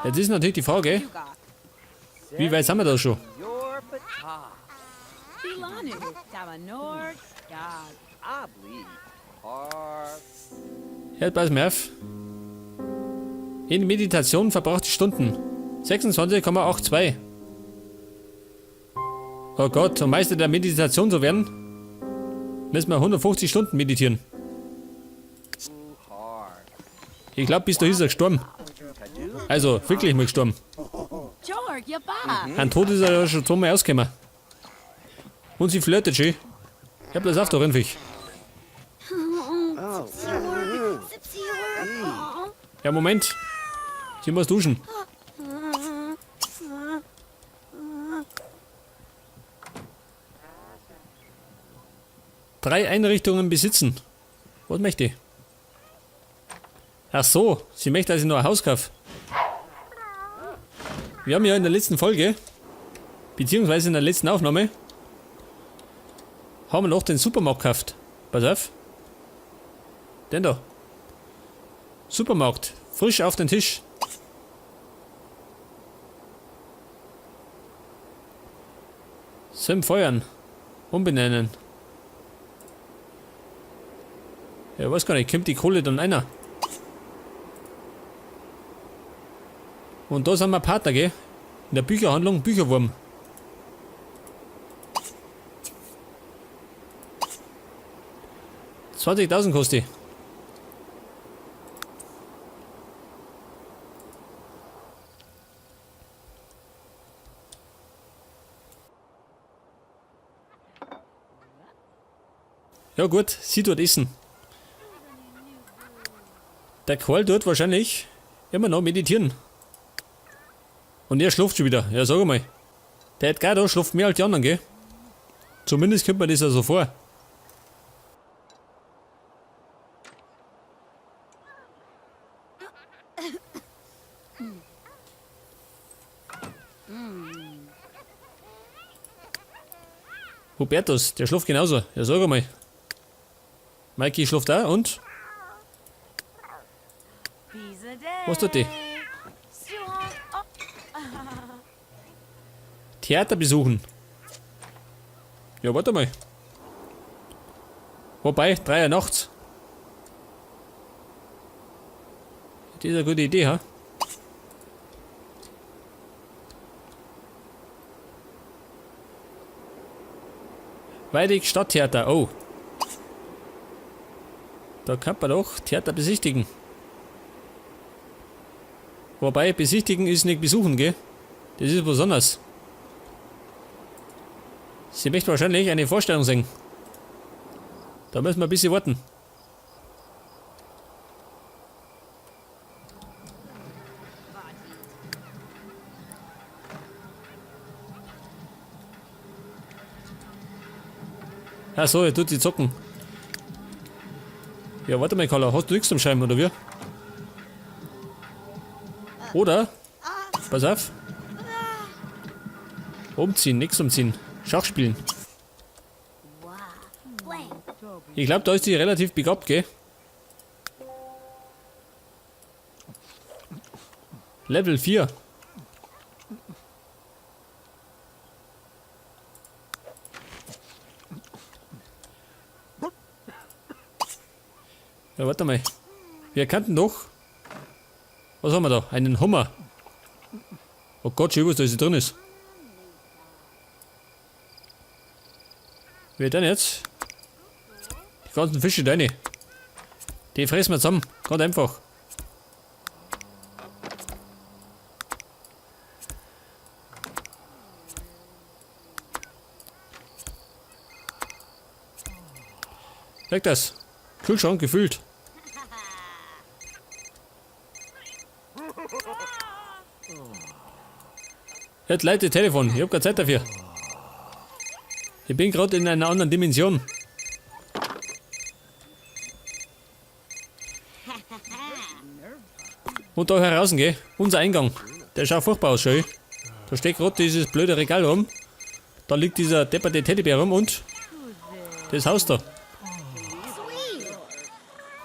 Jetzt ist natürlich die Frage, wie weit sind wir da schon? Jetzt pass mir auf. In Meditation verbrachte Stunden. 26,82. Oh Gott, um Meister der Meditation zu werden, müssen wir 150 Stunden meditieren. Ich glaub, bis dahin ist er gestorben. Also, wirklich mal gestorben. Ein Tod ist er ja schon zweimal ausgekommen. Und sie flirtet schön. Ich hab das auf da, Rindviech. Ja, Moment. Sie muss duschen. 3 Einrichtungen besitzen. Was möchte ich? Ach so, sie möchte, dass ich noch ein Haus kaufe. Wir haben ja in der letzten Folge, beziehungsweise in der letzten Aufnahme, haben wir noch den Supermarkt gekauft. Pass auf. Den da. Supermarkt. Frisch auf den Tisch. Sim feuern. Umbenennen. Ja, weiß gar nicht, kommt die Kohle dann einer? Und da sind wir Partner, gell? In der Bücherhandlung Bücherwurm. 20.000 kostet die. Ja gut, sie tut essen. Der Karl tut wahrscheinlich immer noch meditieren. Und er schläft schon wieder. Ja, sag mal. Der Edgar da schläft mehr als die anderen, gell? Zumindest kommt mir das ja so vor. Hubertus, der schläft genauso. Ja, sag mal. Mikey schläft auch und? Was tut die? Theater besuchen. Ja, warte mal. Wobei, 3 Uhr nachts. Das ist eine gute Idee, ha? Weidig Stadttheater, oh. Da kann man doch Theater besichtigen. Wobei, besichtigen ist nicht besuchen, gell? Das ist was anderes. Sie möchte wahrscheinlich eine Vorstellung sehen. Da müssen wir ein bisschen warten. Ach so, er tut sie zocken. Ja, warte mal, Carla, hast du nichts zum Schreiben, oder wie? Oder? Pass auf. Umziehen, nix umziehen. Schach spielen. Ich glaub, da ist die relativ begabt, gell? Level 4. Ja, warte mal. Wir kannten doch. Was haben wir da? Einen Hummer. Oh Gott, schön, was da drin ist. Wer denn jetzt? Die ganzen Fische da rein. Die fressen wir zusammen. Ganz einfach. Weg das. Kühlschrank gefüllt. Jetzt leitet Telefon. Ich hab keine Zeit dafür. Ich bin grad in einer anderen Dimension. Und da heraus, gell? Unser Eingang. Der schaut furchtbar aus, schön. Da steht grad dieses blöde Regal rum. Da liegt dieser depperte Teddybär rum und das Haus da.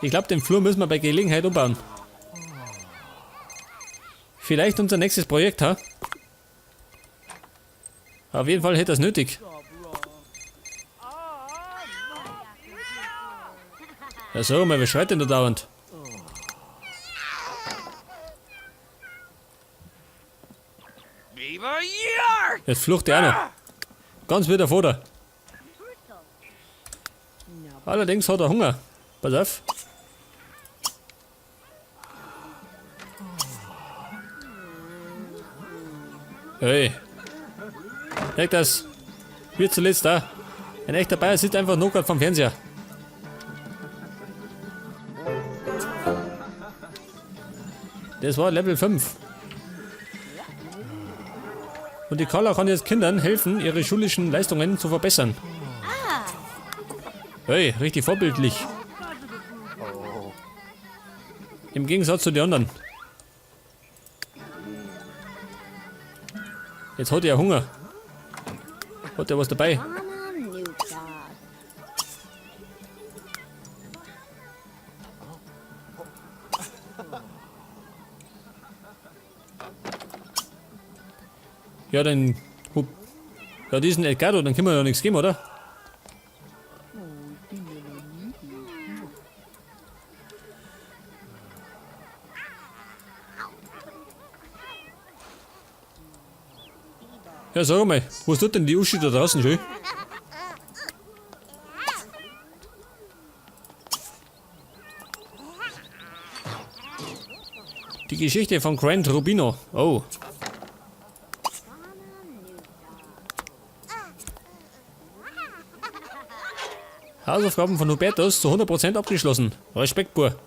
Ich glaube, den Flur müssen wir bei Gelegenheit umbauen. Vielleicht unser nächstes Projekt, ha? Auf jeden Fall hätte das nötig. Ja, sag mal, wer schreit denn da dauernd? Jetzt flucht der auch noch. Ganz wieder vor da. Allerdings hat er Hunger. Pass auf. Hey. Merkt das. Wir zuletzt da. Ein echter Bayer sitzt einfach nur gerade vom Fernseher. Das war Level 5. Und die Carla kann jetzt Kindern helfen, ihre schulischen Leistungen zu verbessern. Hey, richtig vorbildlich. Im Gegensatz zu den anderen. Jetzt hat er Hunger. Hat er was dabei? Ja, dann... Ja, diesen Edgardo, dann können wir ja nichts geben, oder? Ja, sag mal, was tut denn die Uschi da draußen schon? Die Geschichte von Grant Rubino. Oh. Hausaufgaben von Hubertus zu 100% abgeschlossen. Respekt, Bur.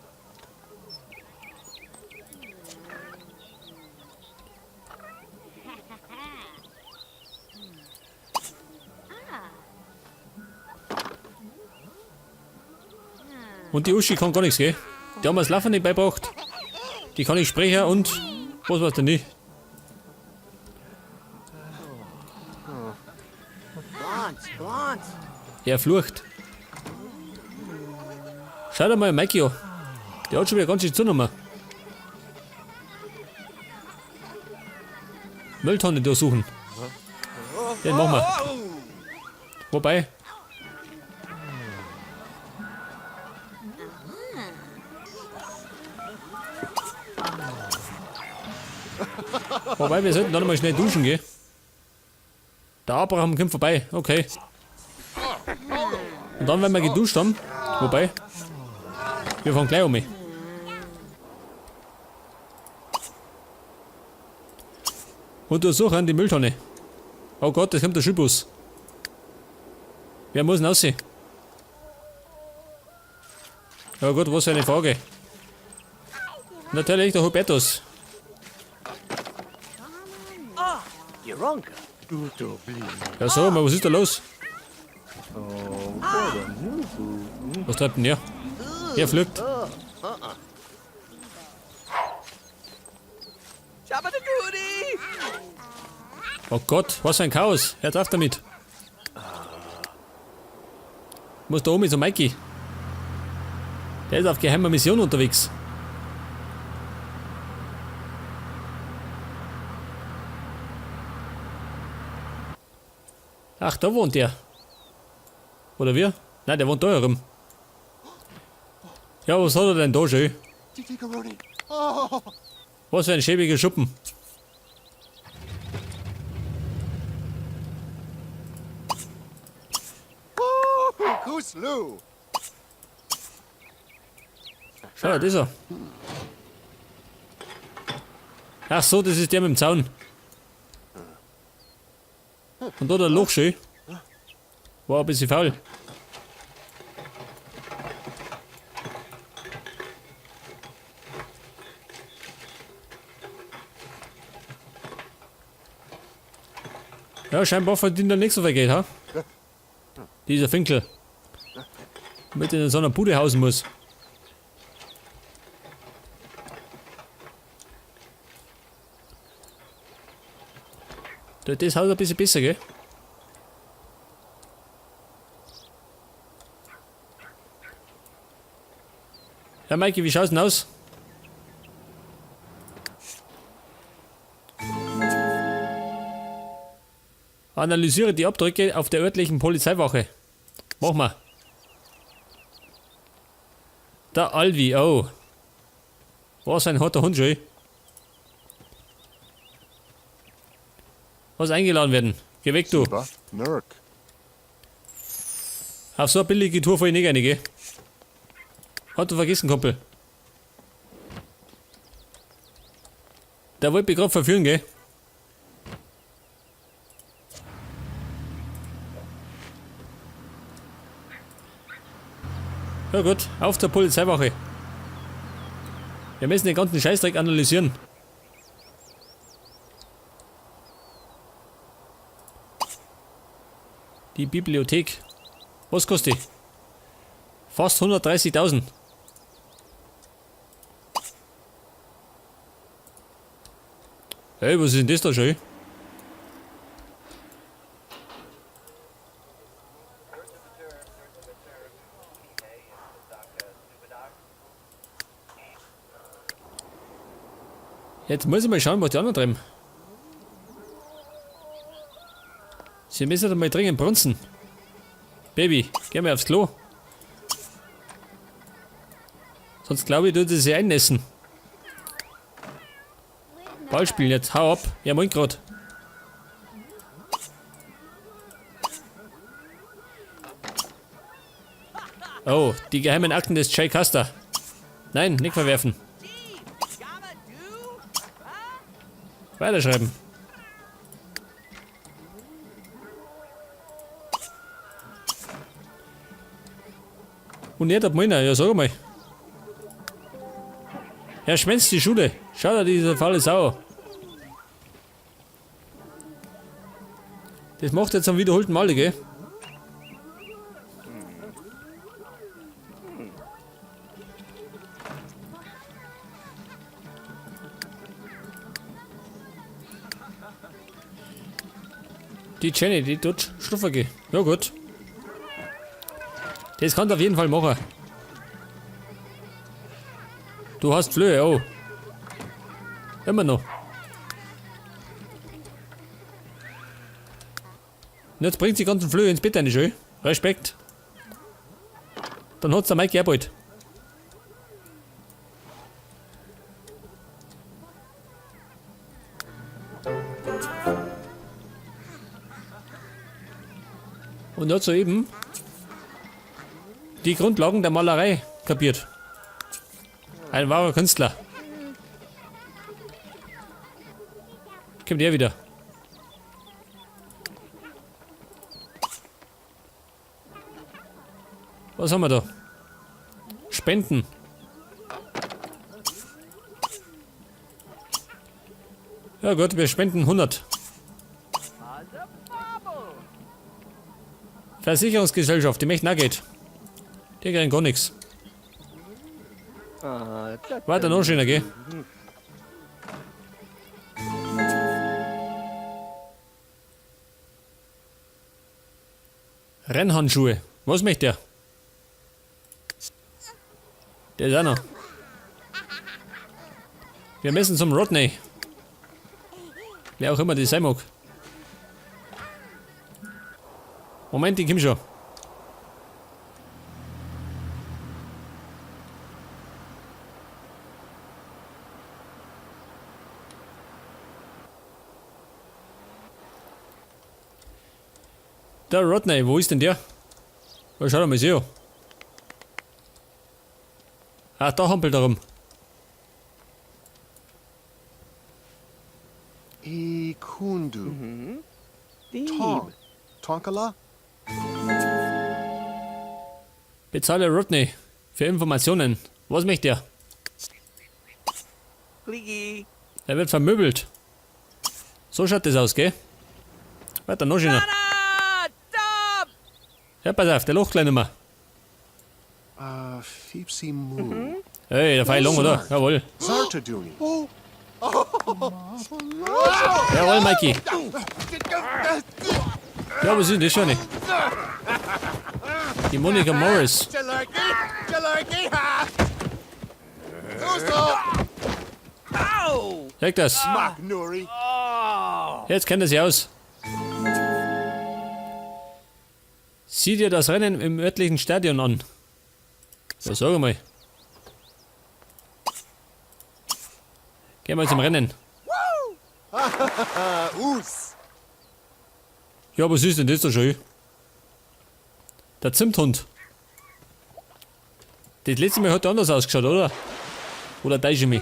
Und die Uschi kann gar nichts, gell? Die haben wir das Laufen nicht beigebracht. Die kann nicht sprechen und was weiß denn nicht. Er flucht. Schau dir mal Mikey an. Der hat schon wieder ganz schön zugenommen. Mülltonne durchsuchen. Den machen wir. Wobei. Wobei, wir sollten da nochmal schnell duschen gehen. Der Abraham kommt vorbei, okay. Und dann, wenn wir geduscht haben, wobei, wir fahren gleich um. Und durchsuchen die Mülltonne. Oh Gott, es kommt der Schulbus. Wer muss denn aussehen? Ja gut, was für eine Frage. Natürlich der Hubertus. Ja, sag mal, was ist da los? Was treibt denn der? Er fliegt. Oh Gott, was für ein Chaos. Hört auf damit. Muss da oben zu Mikey. Der ist auf geheimer Mission unterwegs. Ach, da wohnt der. Oder wir? Nein, der wohnt da herum. Ja, was hat er denn da schön? Was für ein schäbiger Schuppen. Schau, das ist er. Ach so, das ist der mit dem Zaun. Und da der Loch schön. War ein bisschen faul. Ja, scheinbar verdient er nicht so viel Geld, ha? Dieser Finkel. Mit in so einer Bude hausen muss. Das Haus ein bisschen besser, gell? Ja, Maiki, wie schaut's denn aus? Analysiere die Abdrücke auf der örtlichen Polizeiwache. Mach mal. Der Alvi, oh. Was ein harter Hund schon. Was eingeladen werden. Geh weg, du. Auf so eine billige Tour fahr ich nicht rein, gell? Hat du vergessen, Kumpel. Der wollte mich grad verführen, gell? Ja gut, auf zur Polizeiwache. Wir müssen den ganzen Scheißdreck analysieren. Die Bibliothek. Was kostet die? Fast 130.000. Hey, was ist denn das da schon? Jetzt muss ich mal schauen, was die anderen treiben. Sie müssen mal dringend brunzen. Baby, geh mal aufs Klo. Sonst glaube ich, tut sie sich einnässen. Ball spielen jetzt, hau ab. Ja, moin grad. Oh, die geheimen Akten des Jay Custer. Nein, nicht verwerfen. Weiterschreiben. Und er hat meiner, ja sag mal. Er schwänzt die Schule. Schau dir diese faule Sau. Das macht er jetzt am wiederholten Male, gell? Die Jenny, die tut schlafen gehen. Ja gut. Das kann auf jeden Fall machen. Du hast Flöhe, oh. Immer noch. Und jetzt bringt die ganzen Flöhe ins Bett rein, schön. Respekt. Dann hat's der Mike auch bald. Und hat soeben die Grundlagen der Malerei kapiert. Ein wahrer Künstler. Kommt er wieder. Was haben wir da? Spenden. Ja gut, wir spenden 100. Versicherungsgesellschaft, die möchten auch Geld. Die kriegen gar nichts. Weiter noch schöner, gell? Rennhandschuhe. Was möchte der? Der ist auch noch. Wir müssen zum Rodney. Wer auch immer das sein mag. Moment, ich komm schon. Der Rodney, wo ist denn der? Oh, schau mal, sehe. Ah, da hampelt er rum. Ikundu. Tong. Tonkala? Bezahle Rodney für Informationen. Was möchte er? Er wird vermöbelt. So schaut das aus, gell? Weiter, noch schöner. Ja, pass auf, der lacht gleich nicht mehr. Fipsi Mu. Hey, der Pfeil lang, oder? Jawohl. Zartaduni. Jawohl, Mikey. Ja, was ist denn das schon? Die Monika Morris. Sag das. Maknuri. Jetzt kennt er sich aus. Sieh dir das Rennen im örtlichen Stadion an. Ja, sag mal. Gehen wir zum Rennen. Us. Ja, was ist denn das da schon? Der Zimthund. Das letzte Mal hat er anders ausgeschaut, oder? Oder täusche ich mich?